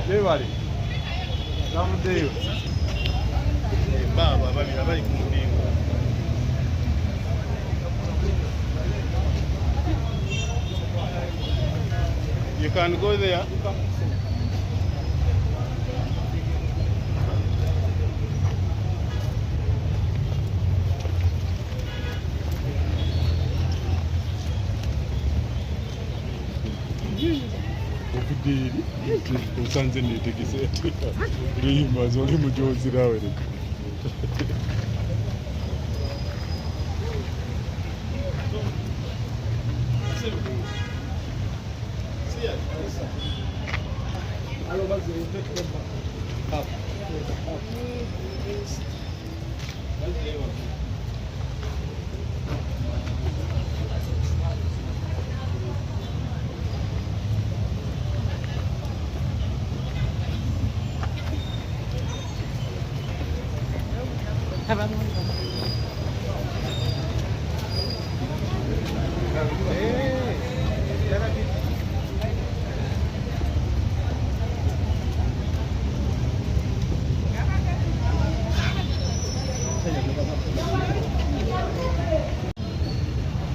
Bebale. Namuddeyo. Baabo ababiri abali ku mpingu. You can go there. Ovudde eri osanze netegese luyimba zoli mujozirawe leka.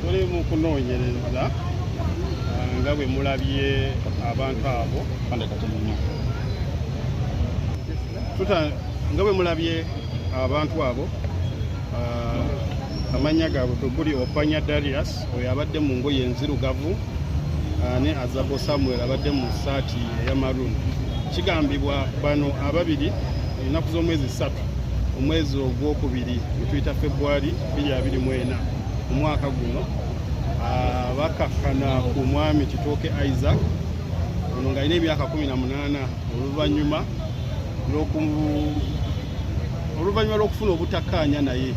Tuli mu kunoonyereza nga bwe mulabye abantu abo nga bwe mulabye abantu abo amannya gaabwe kwe kuli Opanya Darius oyo abadde mu ngoye enzirugavu ne Azabo Samuel abadde mu ssaati eya maroon. Kigambibwa bano ababiri ennaku z'omwezi 3 omwezi ogwokubiri gwe tuyita February 2024 omwaka guno bakakkana ku mwami Kitooke Isaac ono ng'alina emyaka 18 oluvannyuma lw'okufuna obutakkaanya naye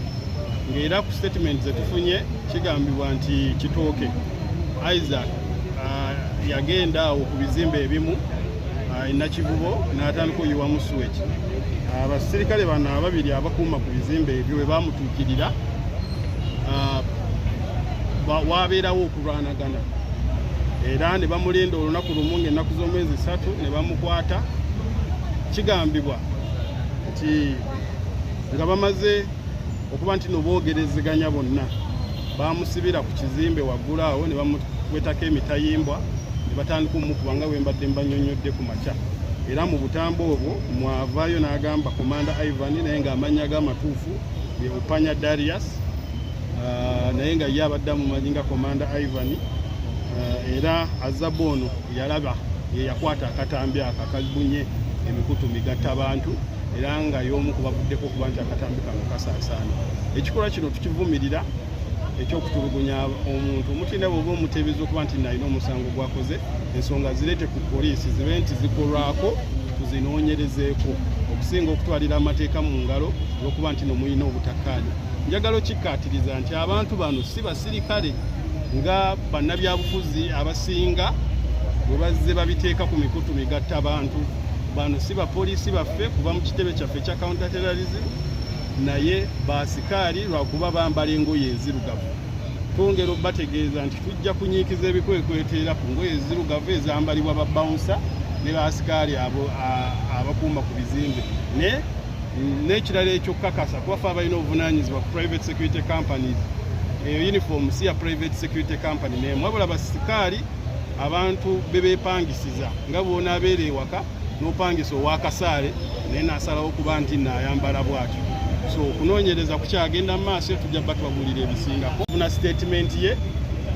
ng'era ku statement zetufunye kigambibwa nti Kitooke Isaac yagenda awo ku bizimbe ebimu e Nakivubo n'atandika oyiwamu sewage. Abasirikale bano ababiri abakuuma ku bizimbe ebyo bwe bamutuukirira wabeerawo okulwanagana era ne bamulinda olunaku lumu ng'ennaku z'omwezi 3 ne bamukwata. Kigambibwa nti nga bamaze okuba nti no boogerezeganya bonna bamusibira ku kizimbe waggulu awo ne bamuwetako emitayimbwa ne batandika omukuba nga bwe mbadde mbanyonnyodde ku makya. Era mu butambo obwo mwavaayo n'agamba Commander Ivan naye ng'amannya ge amatuufu ye Opanya Darius naye nga ye abadde amumanyi nga Commander Ivan. Era Azabo ono yalaba ye yakwata akatambi ako akabunye emikutu migatta bantu era nga y'omu ku bavuddeko okuba nti akatambi kano kasaasaana. Ekikolwa kino tukivumirira eky'okutulugunya omuntu. Omutinda bw'oba omuteebereza okuba nti nalina omusango gwakoze, ensonga zireete ku poliisi zibe nti zikolwako tuzinoonyerezeeko okusinga okutwalira amateeka mu ngalo olw'okuba nti no mulina obutakkaanya. Njagala okikkaatiriza nti abantu bano si basirikale nga bannabyabufuzi abasinga bwe bazze babiteeka ku mikutu migatta bantu. Bano si bapoliisi baffe kuva mu kitebe kyaffe ekya counter terrorism, naye basikaali lwakuba bambala engoye enzirugavu. Twongera okubategeeza nti tujja kunyiikiza ebikwekweto era ku ngoye ezirugavu ezambalibwa ba bouncer ne basikaali abo abakuuma ku bizimbe. N'ekirala ekyokukakasa kuba ffe abalina obuvunaanyizibwa ku private security companies, eyo uniform si ya private security company n'emu, wabula basikaali abantu be beepangisiza nga bw'onaabeera ewaka n'opangisa ow'akasaale naye n'asalawo okuba nti naayambala bw'atyo. So okunoonyereza kukyagenda mu maaso, tujja bba tubabuulira ebisingako. Funa statement ye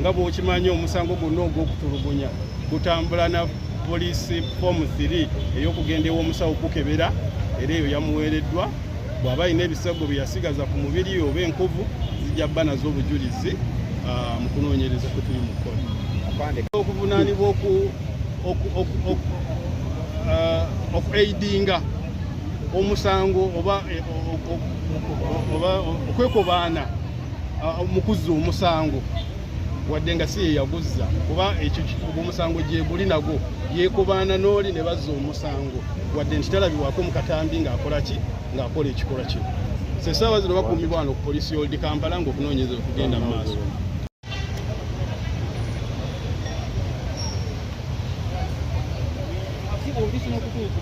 nga bw'okimanyi omusango gwonna ogw'okutulugunya gutambula na police form 3 ey'okugenda ew'omusawo kukebera, era eyo yamuweereddwa. Bw'aba alina ebisago bye yasigaza ku mubiri oba enkovu zijja bba nazo obujulizi mu kunoonyereza kwe tuli mu kukola. Okuvunaanibwa okuaidinga omusango oba okwekobaana mu kuzza omusango wadde nga si ye yaguzza, kuba ekyo omusango gye guli nagwo yeekobaana n'oli ne bazza omusango wadde nti talabibwako mu katambi ng'akola ki, ng'akola ekikolwa kino. So essaawa zino bakuumibwa wano ku poliisi y'Old Kampala ng'okunoonyereza okugenda mu maaso. Nga otuuse n'okutuuka.